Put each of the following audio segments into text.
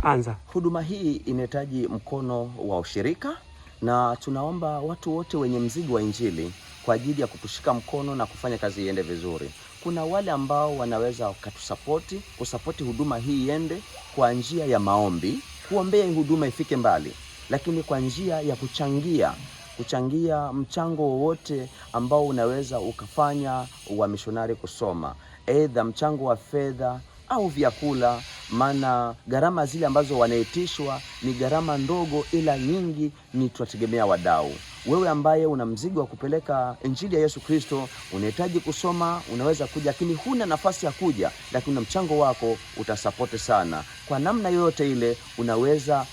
Anza. Huduma hii inahitaji mkono wa ushirika, na tunaomba watu wote wenye mzigo wa Injili kwa ajili ya kutushika mkono na kufanya kazi iende vizuri. Kuna wale ambao wanaweza wakatusapoti, kusapoti huduma hii iende kwa njia ya maombi, kuombea hii huduma ifike mbali, lakini kwa njia ya kuchangia kuchangia mchango wowote ambao unaweza ukafanya wamishonari kusoma, aidha mchango wa fedha au vyakula, maana gharama zile ambazo wanaitishwa ni gharama ndogo, ila nyingi ni tunategemea wadau. Wewe ambaye una mzigo wa kupeleka injili ya Yesu Kristo, unahitaji kusoma, unaweza kuja, lakini huna nafasi ya kuja, lakini na mchango wako utasapoti sana. Kwa namna yoyote ile, unaweza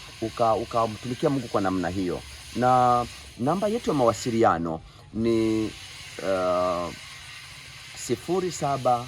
ukamtumikia Mungu kwa namna hiyo. Na namba yetu ya mawasiliano ni 0755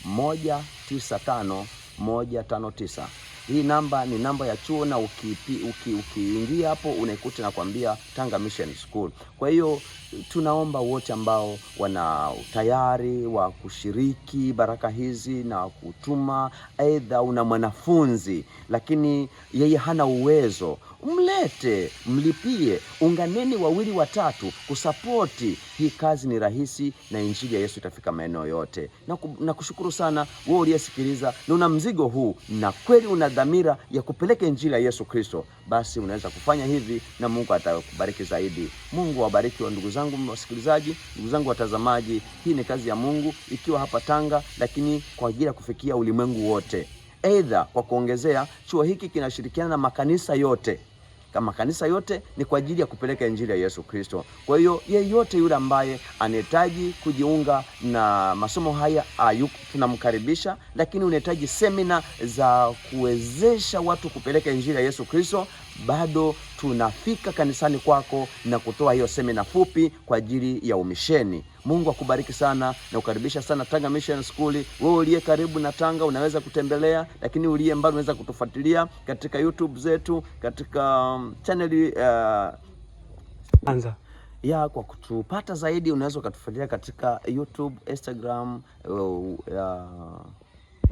195 159. Hii namba ni namba ya chuo na ukiingia hapo unaikuta na kuambia Tanga Mission School. Kwa hiyo tunaomba wote ambao wana utayari wa kushiriki baraka hizi na kutuma, aidha una mwanafunzi lakini yeye hana uwezo, mlete, mlipie, unganeni wawili watatu kusapoti hii kazi. Ni rahisi na injili ya Yesu itafika maeneo yote. Na kushukuru sana wewe uliyesikiliza na una mzigo huu na kweli una dhamira ya kupeleka injili ya Yesu Kristo, basi unaweza kufanya hivi na Mungu atakubariki zaidi. Mungu awabariki wa ndugu zangu wasikilizaji, ndugu zangu watazamaji. Hii ni kazi ya Mungu ikiwa hapa Tanga, lakini kwa ajili ya kufikia ulimwengu wote. Aidha, kwa kuongezea, chuo hiki kinashirikiana na makanisa yote kama kanisa yote ni kwa ajili ya kupeleka injili ya Yesu Kristo. Kwa hiyo yeyote yule ambaye anahitaji kujiunga na masomo haya tunamkaribisha, lakini unahitaji semina za kuwezesha watu kupeleka injili ya Yesu Kristo, bado tunafika kanisani kwako na kutoa hiyo semina fupi kwa ajili ya umisheni. Mungu akubariki sana na kukaribisha sana Tanga Mission School. Wewe uliye karibu na Tanga unaweza kutembelea, lakini uliye mbali unaweza kutufuatilia katika YouTube zetu katika channel Anza. ya kwa kutupata zaidi unaweza ukatufuatilia katika YouTube, Instagram,